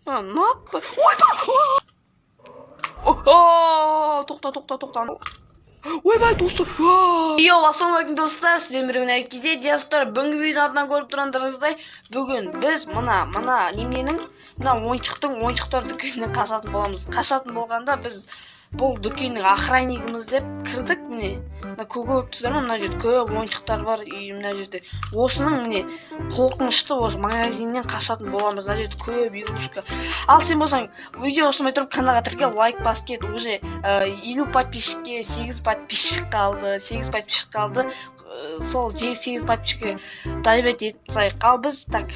Ұнатпа. Ойбай! О, тоқта, тоқта, тоқта! Ойбай, достар! Йоу, ассалаумағалейкум, достар! Сіздермен бірге Кезе. Достар, бүгінгі видеоның атынан көріп тұрғандарыңыздай, бүгін біз мына немененің, мына ойыншықтың, ойыншықтар дүкенінен қашатын боламыз. Қашатын болғанда, біз бұл дүкеннің охраннигіміз деп кірдік. Міне, мына көріп тұрсыздар ма, мына жерде көп ойыншықтар бар. И мына жерде осының, міне, қорқынышты осы магазиннен қашатын боламыз. Мына жерде көп игрушка. Ал сен болсаң, видео ұсынбай тұрып, каналға тіркел, лайк басып кет. Уже 50 подписчикке сегіз подписчик қалды, сегіз подписчик қалды. Сол 8 подписчикке добить етіп тастайық. Ал біз, так,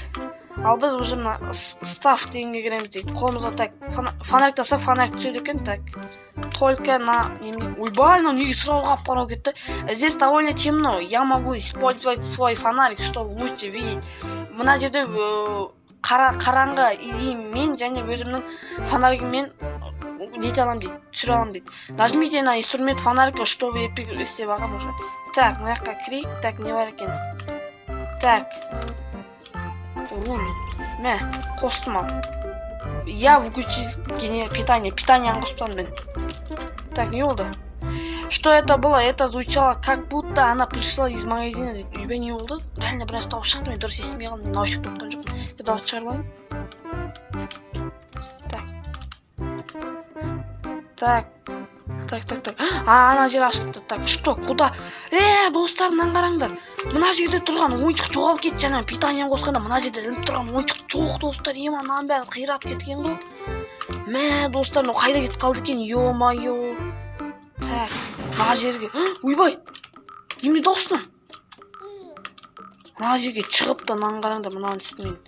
ал біз уже мына стаф дегенге кіреміз дейді. Қолымызға, так, фонарик тастасақ, фонарик түседі екен. Так, только на немене? Ойбай, мынау неге сразу қап қараңғы кетті? Здесь довольно темно, я могу использовать свой фонарик, чтобы лучше видеть. Мына жерде қараңғы, и мен және өзімнің фонаригіммен нете аламын дейді, түсіре аламын дейді. Нажмите на инструмент фонарика, чтобы істеп алғанмын уже. Так, мына жаққа кірейік. Так, не бар екен? Так, руль. Мә, қостым. Ал я включил питание, питаниені қосып тастадым мен. Так, не болды? Что это было? Это звучало, как будто она пришла из магазина дейді. Үйбай, не болды? Реально біраз дауыс шықты, мен дұрыс естімей қалдым. Мен наушник тоқтаған жоқпын, дауыс шығарып алайын. Так, так, так, так, так. А, ана жер ашылыпты. Так, что, куда? Э, достар, мынаны қараңдар, мына жерде тұрған ойыншық жоғалып кетті. Жаңа питаниені қосқанда мына жерде ілініп тұрған ойыншық жоқ, достар. Ема, мынаның бәрін қиратып кеткен ғой. Мә, достар, мынау қайда кетіп қалды екен? Е мое! Так, мына жерге, ойбай, немене дауыс мынау? Мына жерге шығып та, мынаны қараңдар, мынаның үстінен.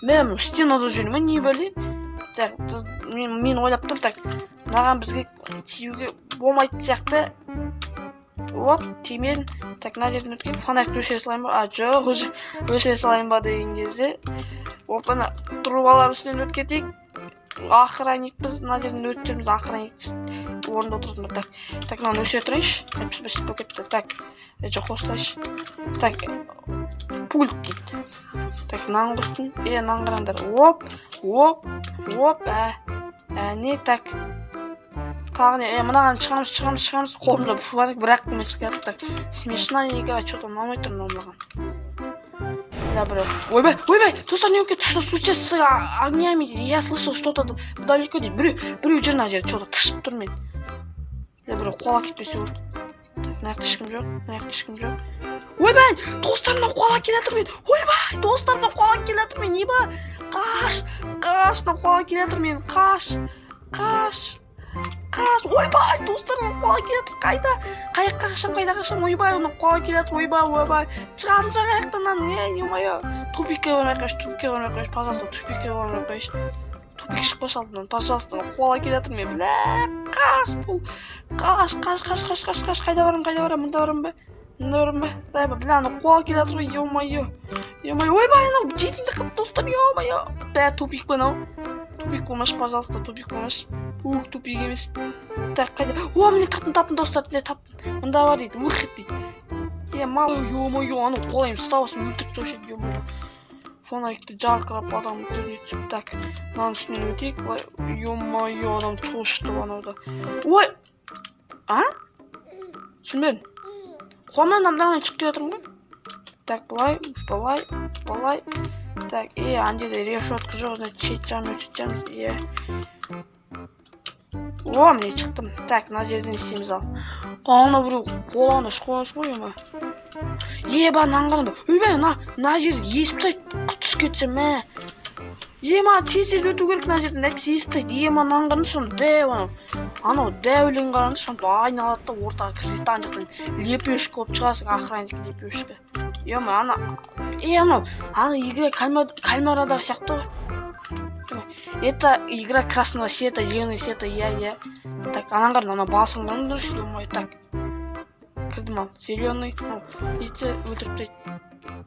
Мә, мынау стенада жүр ме, не бәле? Так, мен ойлап тұрмын. Так, мынаған бізге тиюге болмайтын сияқты. Оп, тимедім. Так, мына жерден өткен. Фонарикті өшіре салайын ба? А, жоқ, уже өшіре салайын ба деген кезде, оп, ана трубалар үстінен өтіп кетейік. Охранникпіз, мына жерден өтіп жүрміз. Охранник орында отыратын. Так, так, мынаны өшіре тұрайыншы, әйтпесе бір болып кетті. Так, жоқ, қосылайыншы. Так, пульт дейді. Так, мынаны қостым. Е, мынаны қараңдар. Оп, оп, оп! Ә, ә, не? Так, тағы не? Е, мынаған шығамыз, шығамыз, шығамыз. Қолымда фонарик, бірақ мен шығып келатыр. Так, смешная игра. Че то ұнамай тұр мынау маған. Да, біреу. Ойбай, ойбай, достар, не болып кетті? Что случилось с огнями? Я слышал что то вдалеке дейді. Біреу жүр мына жерде, че то тышып тұр мен. Е, біреу қуалап кетпесе болды. Так, мына жақта ешкім жоқ, мына жақта ешкім жоқ. Ойбай, достар, мынау қуалап келе жатыр мен. Ойбай, достар, мынау қуалап келе жатыр мен. Еба, қаш, қаш, мынау қуалап келе жатыр мен. Қаш, қаш, қаш! Ойбай, достар, мынау қуалап келе жатыр. Қайда, қай жаққа қашамын, қайда қашамын? Ойбай, мынау қуалап келе жатыр. Ойбай, ойбай, шығамын жақ аяқтан. Е, е мое, тупикке бармай ақ қойшы, тупикке бармай ақ қойшы, пожалуйста, тупикке бармай ақ қойшы. Тупик шықпашы алдымнан, пожалуйста. Қуалап келе жатыр мен. Бля, қаш, бұл, қаш, қаш, қаш, қаш, қаш, қаш! Қайда барамын, қайда барамын? Мында барамын ба, мында барамын ба? Дай, бля, анау қуалап келе жатыр ғой. Е мое, е мое, ойбай, анау жетейін деп қалыпты, достар. Е мое, бә, тупик па анау? Тупик болмашы, пожалуйста, тупик болмашы. Ух, тупик емес. Так, қайда? О, міне, таптым, таптым, достар, міне, таптым. Мында бар дейді, выход дейді. Е, мал, е мое, анау қолайым ұстап алсын, өлтіріп тастаушы еді. Е мое, фонарикті жарқырап адамның көзіне түсіп. Так, мынаның үстінен өтейік былай. Е мое, адам шошытып анау да. Ой, а, түсінбедім. Қуамай, мынадан шығып келе жатырмын ғой. Так, былай, былай, былай. Так, е, ана жерде решетка жоқ, значит, шет жағымен өтетін шығармыз. Иә, о, міне, шықтым. Так, мына жерден не істейміз? Ал ана біреу қолағына ішіп қойғансың ғой. Ема, еба, мынаны қараңдар. Ойбай, мына жер есіп тастайды түсіп кетсе. Мә, ема, тез тез өту керек мына жерден, әйтпесе есіп тастайды. Ема, мынаны қараңдаршы, ана дәу, анау дәулігін қараңдаршы. Ана айналады да, ортаға кіргізеді да, ана жақтан лепешка болып шығасың, охранник лепешка. Ема, ана, е, анау ана игра кальмарадағы сияқты ғой. Это игра красного света, зеленый света, иә. Так, ананы қараңдар, ана басын қараңдаршы, ё. Так, кірдім. Ал зеленый нетсе, өлтіріп тастайды.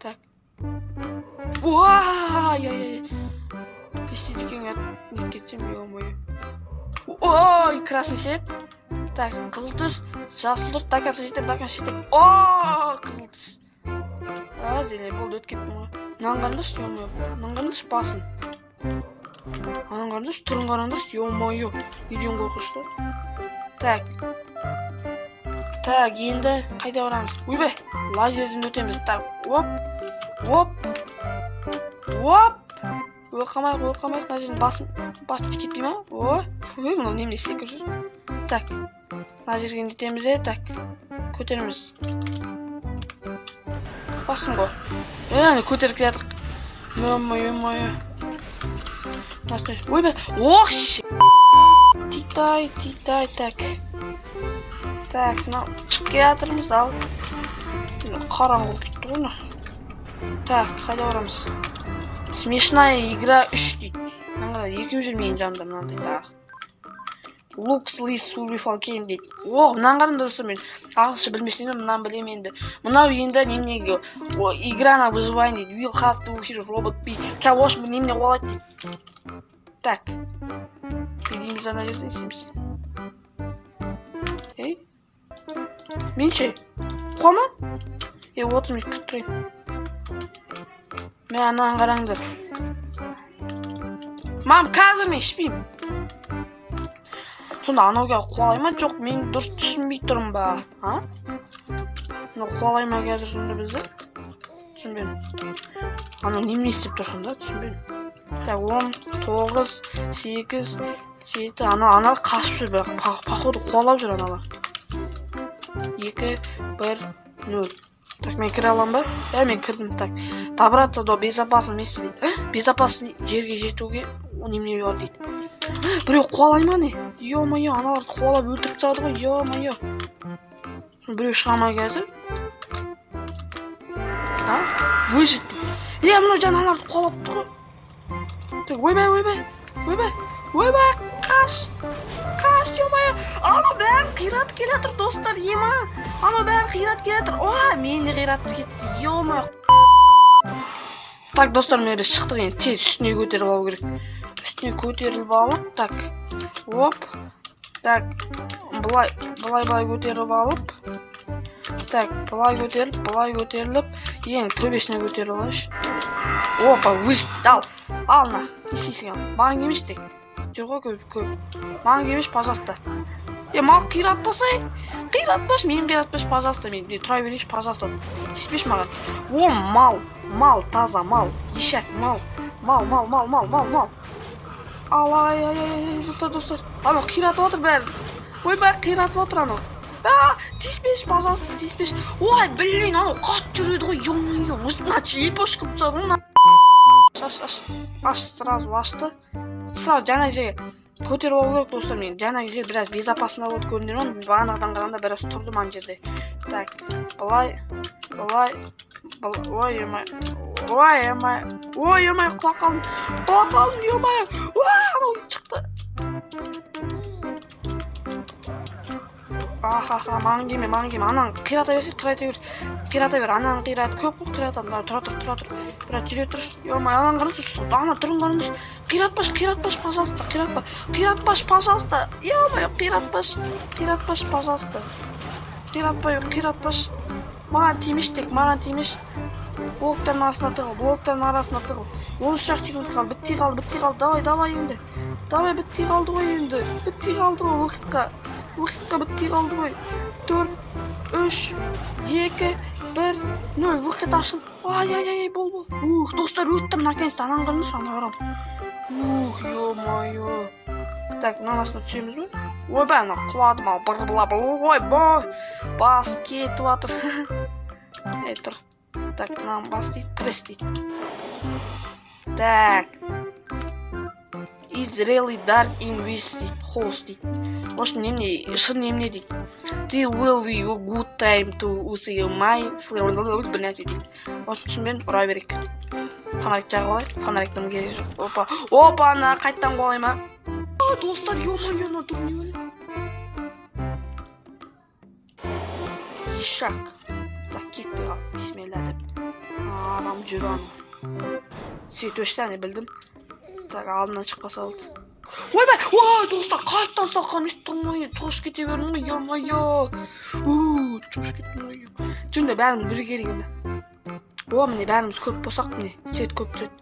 Так, ай, ай, ай, не істейді екен? Нетіп кетсем, е мое. Ой, красный свет. Так, қызыл түс, жасыл түс. До конца жетемін, до конца жетемін. О, қызыл түс, а, зеленый болды, өтіп кеттім ғой. Мынаны қараңдаршы, е мое, мынаны қараңдаршы басын. Ананы қараңдаршы, түрін қараңдаршы, ё-моё, неден қорқынышты. Так. Так, енді қайда барамыз? Ойбай, лазерден өтеміз. Так, оп, оп, оп. Ой, қалмайық, ой, қалмайық, мына жерден басым кетпей ма? Ой, ой, мынау немене секіріп жүр? Так, мына жерге нетеміз де, так, көтереміз. Бастым ғой. Әне көтеріп келе жатырық. Ё-моё, ё-моё. Ойбай, ох, титай, титай, так. Так, мынау шығып келе жатырмыз, ал. Қараңғы болып кетті ғой мына. Так, қайда барамыз? Смешная игра 3 дейді. Мына қара, екеу жүр менің жанымда мынандай тағы. Лукс Ли Survival Game дейді. О, мынаны қараңдар, достар, мен ағылшынша білмесем де мынаны білемін енді. Мынау енді неменеге, о, игра на выживание дейді. Will have to hear robot be. Қазір осы немене қуалайды дейді. Так. Не дейміз ана жерде, не істейміз? Ей? Мен ше? Қуа ма? Е, 30 минут күтіп тұрайын. Мә, ананы қараңдар. Мам, қазір мен ішпеймін. Сонда анау қуалай ма? Жоқ, мен дұрыс түсінбей тұрмын ба? А? Мынау қуалай ма қазір сонда бізді? Түсінбедім. Анау немене істеп тұр сонда? Түсінбедім. Так, 10, 9, 8, 7, аналар қашып жүр бірақ, походу қуалап жүр аналар. 2, 1, 0. Так, мен кіре аламын ба? Ә, мен кірдім. Так, добраться до безопасного места дейді. Безопасный жерге жетуге немене бар дейді. Біреу қуалай ма не? Ё-моё, аналарды қуалап өлтіріп тастады ғой, ё-моё. Біреу шыға ма қазір? А? Выжить дейді. Е, мынау жаңа аналарды қуалап тұр ғой. Так, ойбай, ойбай, ойбай, ойбай, қаш, қаш, ё-моё. Анау бәрін қиратып келе жатыр, достар, ема. Анау бәрін қиратып келе жатыр. О, мені қиратып кетті, ё-моё. Так, достар, міне біз шықтық енді, тез үстіне көтеріп алу керек. Үстіне көтеріліп алып, так, оп, так, былай, былай, былай көтеріп алып, так, былай көтеріліп, былай көтеріліп, ең төбесіне көтеріп алайыншы. Опа, выжить, ал, ал на, не істейсің, ал, маған келмеші тек. Жүр ғой көп, көп. Маған келмеші, пожалуйста. Е, мал қиратпасай, қиратпашы, мені қиратпашы, пожалуйста, мен тұра берейінші, пожалуйста. Тиіспеші маған. О, мал, мал, таза мал, ешек, мал, мал, мал, мал, мал, мал, мал. Ал, ай, ай, ай, ай, достар, достар. Анау қиратып жатыр бәрін. Ойбай, қиратып жатыр анау. А, тиіспеші, пожалуйста, тиіспеші. Ой, блин, анау қатты жүреді ғой, ё-моё, мына челпош қылып тастады ғой мына. Аш, аш, аш, сразу ашты. Сразу жаңа жерге көтеріп алу керек, достар, мен жаңағы жер біраз безопасно болды, көрдіңдер ма? Бағанағыдан қарағанда біраз тұрдым ана жерде. Так, былай, былай, былай, ой, ё-моё, ой, ё-моё, ой, ё-моё, құлап қалдым, құлап қалдым, ё-моё, ой, анау шықты. Ахаха, маған келме, маған келме, ананы қирата берсе, қирата бер, қирата бер, ананы қират, көп қой қиратады, давай, тұра тұр, тұра тұр, біраз жүре тұршы, ё-моё, ананы қараңызшы, ана түрін қараңызшы, қиратпашы, қиратпашы, пожалуйста, қиратпа, қиратпашы, пожалуйста, ё-моё, қиратпашы, қиратпашы, пожалуйста, қиратпай, қиратпашы, маған тимеші тек, маған тимеші, блоктардың арасына тығыл, блоктардың арасына тығыл, 13 ақ секунд қалды, бітпей қалды, бітпей қалды, давай, давай енді, давай, бітпей қалды ғой енді, бітпей қалды ғой, выходқа, выходқа бітпей қалды ғой, 4, 3, 2, 1, 0, выход ашыл, ай, ай, ай, бол, бол, ух, достар, өттім, наконец-то, ананы қараңдаршы, ана қарам, ух, ё-моё, так, мынаның астына түсеміз бе? Ойбай, ана құладым, ал, бір бла, ойбай, бас кетіп жатыр, ей, тұр, так, мынаны бас дейді, пресс дейді, так, is really dark in this дейді, house дейді, может, немене, шын немене дейді, this will be a good time to use my бір нәрсе дейді, осы түсінбедім, ұра берейік, фонарик жағып алайық, фонариктің керегі жоқ, опа, опа, ана қайтадан қуалай ма? Достар, ё-моё, ана тұр не бәле? Ишак. Так, кетті ал, бисмилля деп. Адам жүр ана. Свет өшті, әне білдім. Так, алдынан шықпаса болды. Ойбай, ой, достар, қайтадан салқан өйттім ғой, шошып кете бердім ғой, ё-моё. Шошып кеттім ғой. Жүріңдер, бәріміз бірге келейік енді. О, міне бәріміз көп болсақ, міне, свет көп түседі.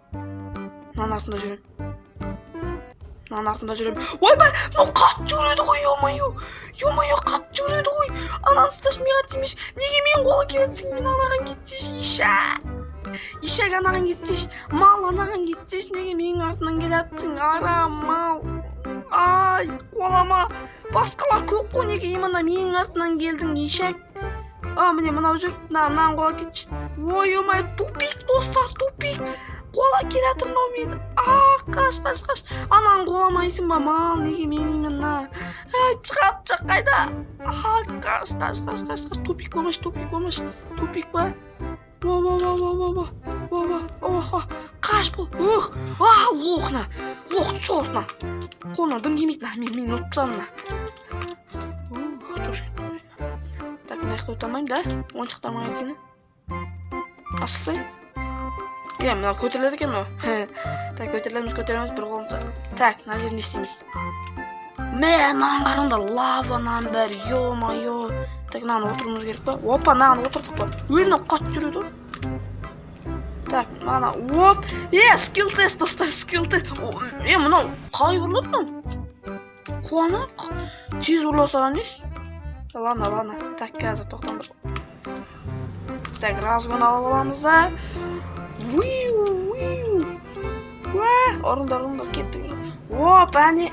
Мынаның артында жүремін. Мынаның артында жүремін. Ойбай, мынау қатты жүгіреді ғой, ё-моё. Ё-моё, қатты жүгіреді ғой. Ананы ұсташы, маған тимеші. Неге мен қолы келатсың, мен анаған кетсеші, ишак. Ишак, анаған кетсеші. Мал, анаған кетсеші, неге менің артымнан келатсың, арам мал. Ай, қуалама. Басқалар көп қой, неге именно менің артымнан келдің, ишак? А, міне, мынау жүр. Мына, мынаны қуалап кетші. Ой, ой, тупик, достар, тупик. Қуалап келе жатыр мынау мені. А, қаш, қаш, қаш. Ананы қуаламайсың ба, мал? Неге мен именно? Ай, шығады, шық қайда? А, қаш, қаш, қаш, қаш, қаш. Тупик болмашы, тупик болмашы. Тупик па? Во, во, во, во, во, во, во, во, во, во. Қаш бұл. Ух, а, лох на. Лох, черт на. Қолынан дым келмейді на. Мен ұтып тастадым на. Ух, шошып кеттім мен. Так, мына жақта өте алмаймын да. Ойыншықтар магазині. Ашылсай. Иә, мынау көтеріледі екен мынау. Так, көтерілеміз, көтереміз бір қолымызда. Так, мына жерде не істейміз? Мә, мынаны қараңдар, лава мынаның бәрі, ё-моё. Так, мынаны отыруымыз керек па? Опа, мынаны отырдық па? Ой, мынау қатты жүреді ғой. Так, мынаны, оп. Е, скилл тест, достар, скилл тест. Е, мынау қалай бұрылады мынау? Қуана, тез бұрыла салған несі? Ладно, ладно. Так, қазір тоқтаңдар. Так, разгон алып аламыз да. Уиу, уиу. Уах, ұрыңдар, ұрыңдар, кеттік. Оп, әне.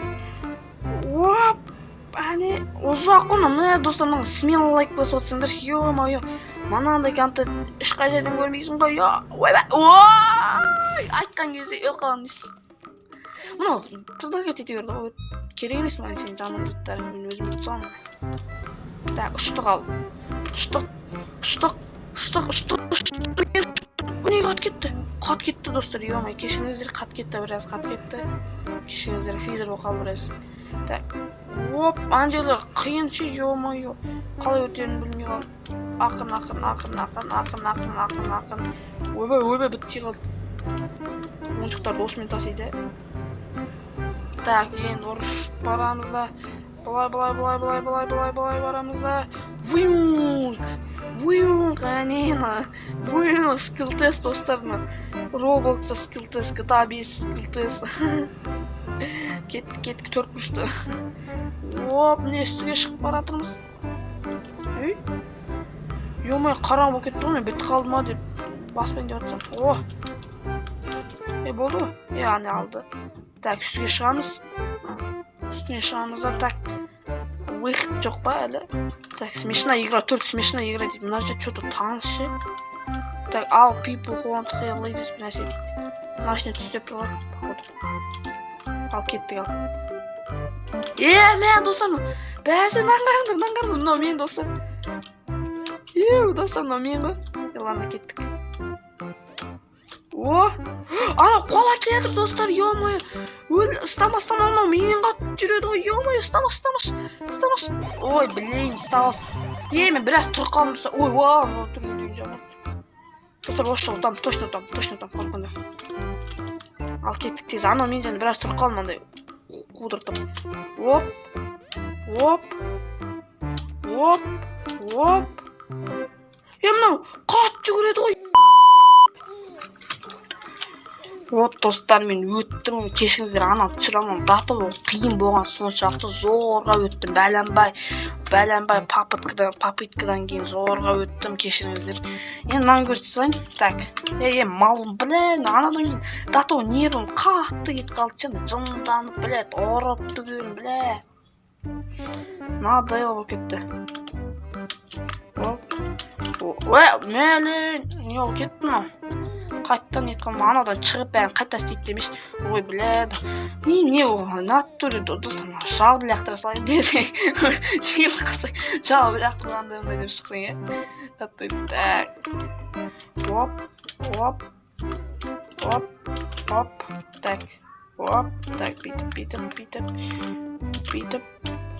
Оп, әне. Ұзақ қой мынау. Міне, достар, мына смело лайк басып отырсаңдаршы, ё-моё. Мынандай контент ешқай жерден көрмейсің ғой. Ойбай, ой! Айтқан кезде өліп қалған несі? Мынау предлагать ете берді ғой. Керек емес маған сенің жаман заттарың, мен өзім өте саламын. Так, ұштық ал. Ұштық, ұштық, ұштық, ұштық, ұштық. Неге қатып кетті? Қатып кетті, достар, ё-моё, кешіріңіздер, қатып кетті, біраз қатып кетті. Кешіріңіздер, фризер болып қалды біраз. Так, оп, ана жерлер қиын ше, ё-моё. Қалай өтерін білмей қалдым. Ақырын, ақырын, ақырын, ақырын, ақырын, ақырын, ақырын, ақырын. Ойбай, ойбай, бітпей қалды. Ойыншықтарды осымен тасиды. Так, енді ұрышып барамыз да. Былай, былай, былай, былай, былай, былай, былай барамыз да. Вюнг! Вюнг, әне, вюнг, скилл тест, достар, мына. Роблокста скилл тест, GTA 5 скилл тест. Кеттік, кеттік, төрт бұрышты. Оп, міне, үстіге шығып бара жатырмыз. Ей, ё-моё, қараңғы болып кетті ғой, мен бітіп қалды ма деп баспайын деп жатсам. О! Е, болды ғой. Е, ане алды. Так, үстіге шығамыз. Үстіне шығамыз да, так. Выход жоқ па әлі? Так, смешная игра, төрт смешная игра дейді. Мына жерде что-то таныс ше. Так, all people who want to say ladies бір нәрсе дейді. Мына ішіне түс деп тұр ғой, походу. Ал, кеттік, ал. Е, мә, достар, бәсе, мынаны қараңдар, мынаны қараңдар, мынау мен, достар. Еу, достар, мынау мен ғой. Е, ладно, кеттік. О, ана қуалап келе жатыр, достар, ё-моё. Өл, ұстама, ұстама, мынау менен қатты жүреді ғой, ё-моё, ұстамашы, ұстамашы, ұстамашы. Ой, блин, ұстап. Е, мен біраз тұрып қалдым, достар. Ой, уа, мынау тұр деген жаман. Достар, осы жолы ұтамын, точно ұтамын, точно ұтамын, қорықпаңдар. Ал, кеттік тез. Анау мен және біраз тұрып қалдым андай қудыртып. Оп, оп, оп, оп. Е, мынау қатты жүгіреді ғой. Вот, достар, мен өттім, кешіріңіздер, ана түсіре алмадым. Даты қиын болған соншалықты, зорға өттім. Бәленбай, бәленбай попыткадан кейін зорға өттім, кешіріңіздер. Енді мынаны көрсете салайын. Так, е, е, мал, блин, анадан кейін до того нервім қатты кетіп қалды ше, жынданып, блядь, ұрып түгел, бля. Надоело болып кетті. Оп. Ой, мәле, не болып кетті мынау? Қайтадан нетіп қалдым, анадан шығып бәрін қайта істейді демеші. Ой, бля, не не ол натуре, достар, жалоб лақтыра салайын десең, жеңіліп қалсаң, жалоб лақтырып андай мындай деп шықсаң, иә. Так, оп, оп, оп, оп, так, оп, так, бүйтіп, бүйтіп, бүйтіп, бүйтіп, бүйтіп,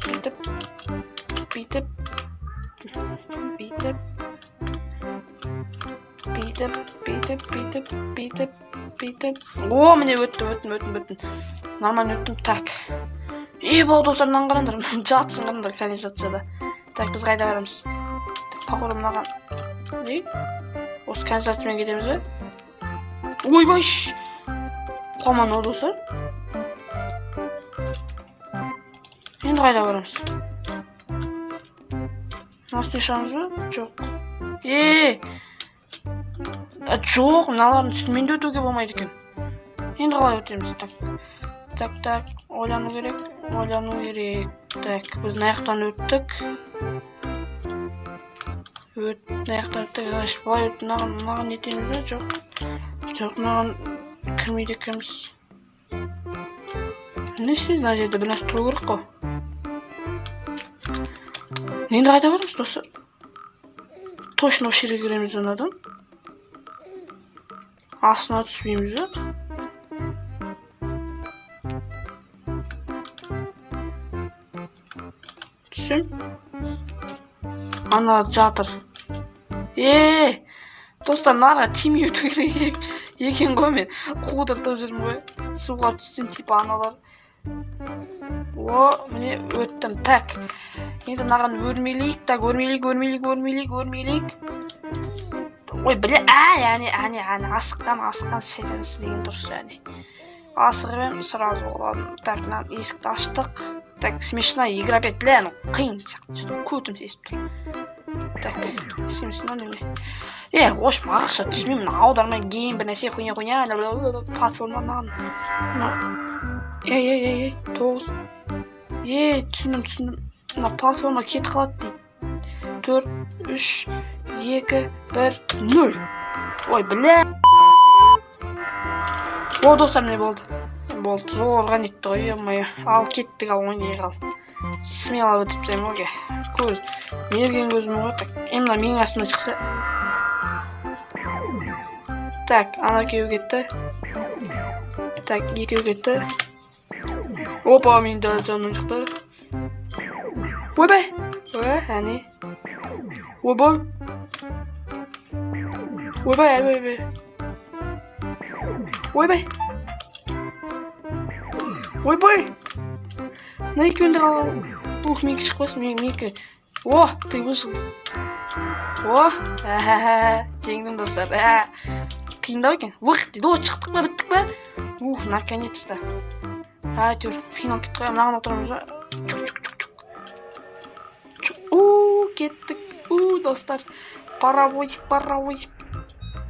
бүйтіп, бүйтіп, бүйтіп, бүйтіп, бүйтіп, бүйтіп, бүйтіп. О, міне, өттім, өттім, өттім, өттім, нормально өттім. Так, е, болды, достар, мынаны қараңдар, жатсын, қараңдар, канализацияда. Так, біз қайда барамыз? Так, походу, мынаған не, осы канализациямен кетеміз бе? Ойбай, қуаман, достар. Енді қайда барамыз? Мына үстіне шығамыз ба? Жоқ. Е, жоқ, мыналардың үстімен де өтуге болмайды екен. Енді қалай өтеміз? Так, так, так, ойлану керек, ойлану керек. Так, біз мына жақтан өттік. Мына жақтан өттік, значит, былай өттік. Мынаған нетеміз бе? Жоқ. Жоқ, мынаған кірмейді екенбіз. Не істейміз? Мына жерде бір нәрсе тұру керек қой. Енді қайда барамыз, достар? Точно осы жерге кіреміз анадан. Астына түспейміз бе? Түссем? Ана жатыр. Е, достар, мыналарға тимей өту керек екен ғой, мен қудыртып жүрмін ғой. Суға түссем, типа аналар. О, міне өттім. Так. Енді мынаған өрмелейік. Так, өрмелейік, өрмелейік, өрмелейік, өрмелейік. Ой, бля, әне, әне, әне, асыққан, асыққан шайтан ісі деген дұрыс, әне. Асығып едім, сразу құладым. Так, мына есікті аштық. Так, смешная игра опять, бля, ну қиын сияқты, көтім сезіп тұр. Так, істейміз, мынау немене? Е, в общем, ағылшынша түсінбеймін, мына аударма гейм бір нәрсе, хуйня, хуйня, платформа мынаған. Ей, ей, ей, ей, 9. Ей, түсіндім, түсіндім. Мына платформа кетіп қалады дейді. 4, 3, 2, 1, 0. Ой, бля. О, достар, міне болды. Болды, зорға нетті ғой, ё-моё. Ал, кеттік, ал, ойнайық, ал. Смело өтіп тастаймын ғой, көз. Мерген көзім ғой, так. Е, мына менің астыма шықса. Так, ана екеуі кетті. Так, екеуі кетті. Опа, мен дәл жанымнан шықты. Ойбай! Ой, әне. Ойбай. Ойбай, ойбай, ойбай. Ойбай. Ойбай. Мына екеуін де қалған. Ух, менікі шықпасын, менікі. О, ты выжил. О, жеңдім, достар. Қиындау екен. Выход дейді. О, шықтық па, біттік па? Ух, наконец-то. Әйтеуір финал кетті ғой. Мынаған отырамыз ба? Чук, чук, чук, чук. Чук. У, кеттік. У, достар. Паровозик, паровозик.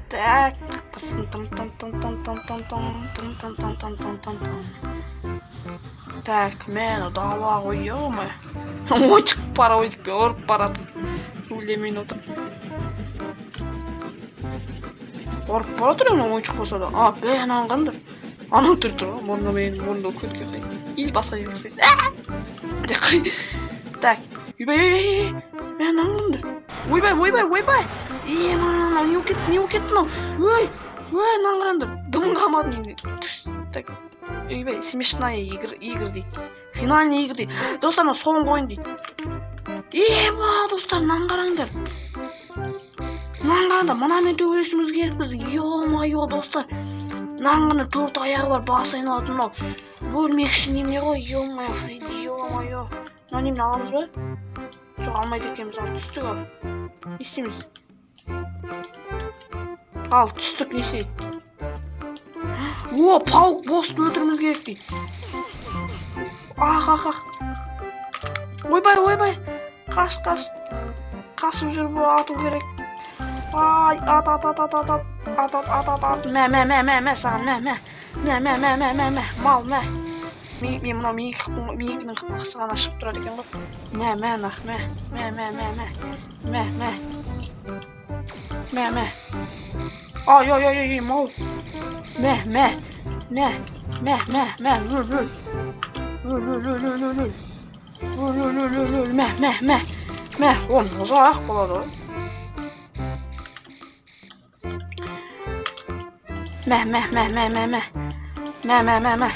Так. Тым тым тым тым тым тым тым тым тым тым тым тым тым тым тым. Так, мен дала ғой, ё-моё. Ойыншық паровозикпен ұрып баратын. Рульде мен отырып. Ұрып бара жатыр мына ойыншық болса да. А, бә, ананы қараңдар. Анау тұр тұр ғой, мұрны мен мұрнында көтке ұқсайды. Или басқа жерге ұқсайды. Так, ойбай, ей, мә, ананы қараңдар. Ойбай, ойбай, ойбай. Е, мынау не болып кетті, не болып кетті мынау? Ой, ой, мынаны қараңдар. Дымын қалмадым. Түс. Так, ойбай, смешная игра, игр дейді. Финальный игр дейді. Достар, мынау соңғы ойын дейді. Еба, достар, мынаны қараңдар. Мынаны қараңдар, мынамен төбелесуіміз керекпіз. Ё-моё, достар. Мынаның ғана төрт аяғы бар, басы айналатын мынау. Өрмекші немене ғой, ё-моё, Фредди, ё-моё. Мынау немене, аламыз ба? Жоқ, алмайды екенбіз, ал түстік, ал. Не істейміз? Ал, түстік, не істейді? О, паук боссты өлтіруіміз керек дейді. Ах, ах, ах. Ойбай, ойбай. Қаш, қаш. Қашып жүр бұл, ату керек. Ай, ат, ат, ат, ат, ат, ат, ат, ат, ат, ат, ат. Мә, мә, мә, мә, мә, саған, мә, мә. Мә, мә, мә, мә, мә, мә, мал, мә. Мен мынау менікінің қақпақсы ғана шығып тұрады екен ғой. Мә, мә, нах, мә, мә, мә, мә, мә, мә, мә. Мә, мә. Ай, ай, ай, ай, мал. Мә, мә, мә, мә, мә, мә, өл, өл. Өл, өл, өл, өл, өл, өл. Өл, өл, өл, өл, өл, мә, мә, мә. Мә, ол ұзақ болады ғой. Мә, мә, мә, мә, мә, мә. Мә, мә, мә, мә.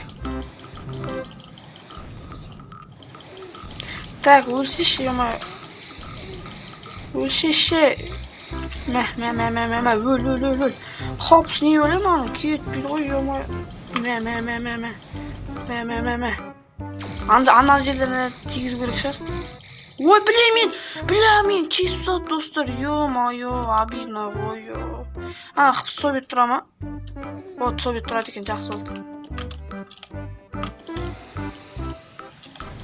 Так, өлсеші, ё-моё. Өлсеші. Мә, мә, мә, мә, мә, мә, өл, өл, өл, өл. Хопс, не өледі мынаның? Кетпейді ғой, ё-моё. Мә, мә, мә, мә, мә. Мә, мә, мә, мә. Ана жерлеріне тигізу керек шығар. Ой, бля, мен, бля, мен кесіп тастады, достар. Ё-моё, обидно ғой, ё. Ана қып совет тұра ма? Вот, совет тұрады екен, жақсы болды.